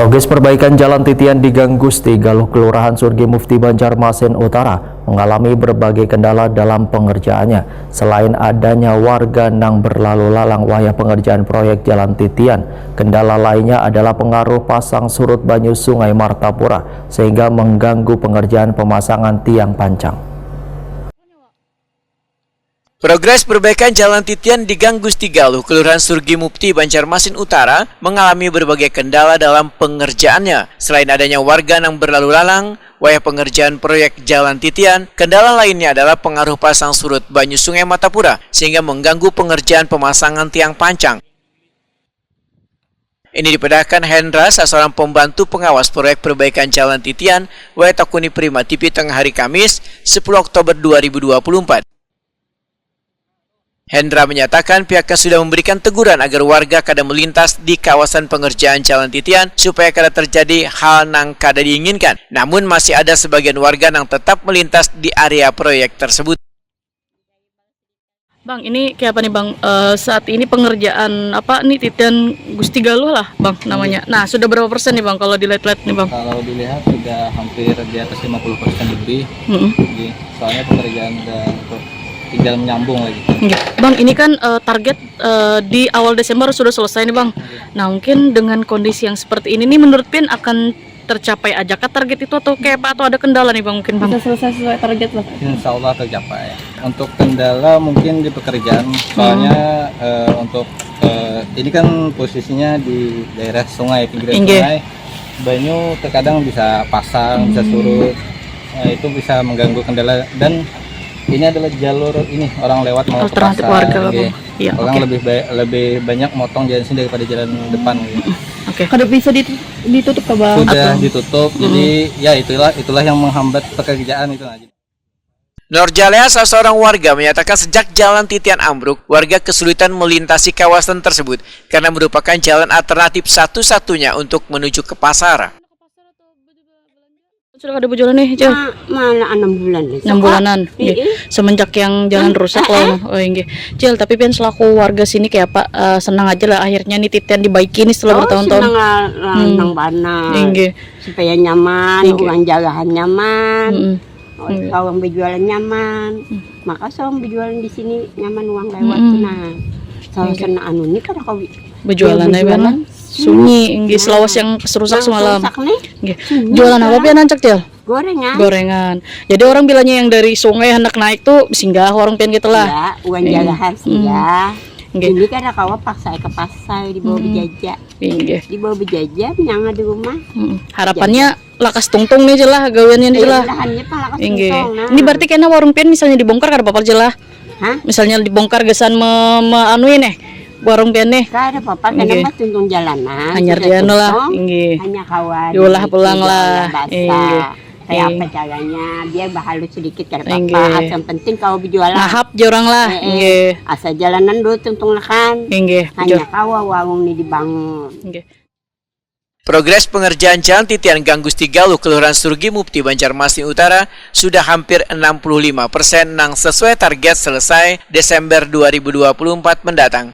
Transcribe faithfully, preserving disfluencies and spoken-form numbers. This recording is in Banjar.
Progres perbaikan Jalan Titian di Gang Gusti Galuh, Kelurahan Surgi Mufti, Banjarmasin Utara, mengalami berbagai kendala dalam pengerjaannya. Selain adanya warga nang berlalu lalang wayah pengerjaan proyek Jalan Titian, kendala lainnya adalah pengaruh pasang surut banyu Sungai Martapura, sehingga mengganggu pengerjaan pemasangan tiang pancang. Progres perbaikan Jalan Titian di Gang Gusti Galuh, Kelurahan Surgi Mufti, Banjarmasin Utara, mengalami berbagai kendala dalam pengerjaannya. Selain adanya warga nang berlalu lalang wayah pengerjaan proyek Jalan Titian, kendala lainnya adalah pengaruh pasang surut banyu Sungai Martapura, sehingga mengganggu pengerjaan pemasangan tiang pancang. Ini dipedahkan Hendra, salah seorang pembantu pengawas proyek perbaikan Jalan Titian, wae takuni Prima T V tengah hari Kamis, sepuluh Oktober dua ribu dua puluh empat. Hendra menyatakan pihaknya sudah memberikan teguran agar warga kada melintas di kawasan pengerjaan Jalan Titian supaya kada terjadi hal nang kada diinginkan. Namun, masih ada sebagian warga nang tetap melintas di area proyek tersebut. Bang, ini kayak apa nih, Bang? Eh, saat ini pengerjaan apa nih, Titian Gusti Galuh lah, Bang, namanya. Nah, sudah berapa persen nih, Bang, kalau dilihat-lihat nih, Bang? Kalau dilihat sudah hampir di atas lima puluh persen lebih. Mm-mm. Jadi, soalnya pekerjaan udah untuk tinggal menyambung lagi. Oke. Bang, ini kan, eh, target, eh, di awal Desember sudah selesai nih, Bang. Nah, mungkin dengan kondisi yang seperti ini nih, menurut Pian akan tercapai aja kah target itu atau kayak apa, atau ada kendala nih, Bang, mungkin, Bang? Bisa selesai sesuai target lah. Insya Allah tercapai. Untuk kendala mungkin di pekerjaan, soalnya, eh, untuk, eh, ini kan posisinya di daerah sungai, pinggiran Inggih. Sungai, banyu terkadang bisa pasang, bisa Hmm. surut. Nah, itu bisa mengganggu kendala, dan ini adalah jalur ini, orang lewat mau ke Alternatif pasar, warga lah, nggih. Bang. Iya, Orang oke. lebih ba-, lebih banyak motong jalan sini daripada jalan depan, gitu. Oke. Kada bisa dit-, ditutup ke, Bang? Sudah Apa? ditutup, Hmm. jadi ya itulah, itulah yang menghambat pekerjaan itu, nah. Nur Jalea, salah seorang warga, menyatakan sejak Jalan Titian ambruk, warga kesulitan melintasi kawasan tersebut karena merupakan jalan alternatif satu-satunya untuk menuju ke pasar. Sudah kada berjalan nih, Cil? Ma-, malah enam bulan nih. Enam bulanan. Iya. Semenjak yang jalan Hmm, rusak eh, lah. Eh. Oh, inggih. Cil, tapi Pian selaku warga sini kayak apa, eh, senang aja lah akhirnya nih Titian dibaiki nih setelah Oh, bertahun-tahun. Senang lah, lah, Hmm. Nang bana. Inggih. Supaya nyaman, Inggih. Uang jagahan nyaman. Mm-mm. Oh, Inggih. Kawang berjualan nyaman. Hmm. Maka sawang berjualan di sini nyaman uang lewat. Mm-mm. Nah, salah Inggih. Sana anu ni kada kawi. Berjualan aja berjualan. Sunyi, inggih, nah. Selawas yang serusak yang semalam. Serusak nih. Inggih. Sunyi. Jualan apa Pian ancak, Cil? Gorengan. Gorengan. Jadi orang bilanya yang dari sungai hendak naik tuh singgah warung Pian gitu lah. Ya, uang jagahan singgah. Inggih. Ini kada kawa paksa ke pasar dibawa berjaja. Inggih. Dibawa berjaja menyanga di rumah. Mm-mm. Harapannya lakas tungtung nih, Cil lah, gawiannya nih, Cil lah. Inggih. Ini berarti kena warung Pian misalnya dibongkar kada apa-apa, Cil lah? Hah? Misalnya dibongkar gasan me-, me-, anu ini, warung Pian nih. Kada apa-apa, kena mah tungtung jalanan. Hanyar dianu lah, inggih. Hanya kawa diolah pulang lah. Inggih. Kayak apa caranya, biar bahalut sedikit kada apa-apa. Inggih. Asal penting kawa berjualan. Ngahap ja urang lah. Eh, eh. Inggih. Asal jalanan dulu tungtung lah kan. Inggih, betul. Hanya kawa warung nih dibangun. Inggih. Progres pengerjaan Jalan Titian Gang Gusti Galuh, Kelurahan Surgi Mufti, Banjarmasin Utara, sudah hampir enam puluh lima persen nang sesuai target selesai Desember dua ribu dua puluh empat mendatang.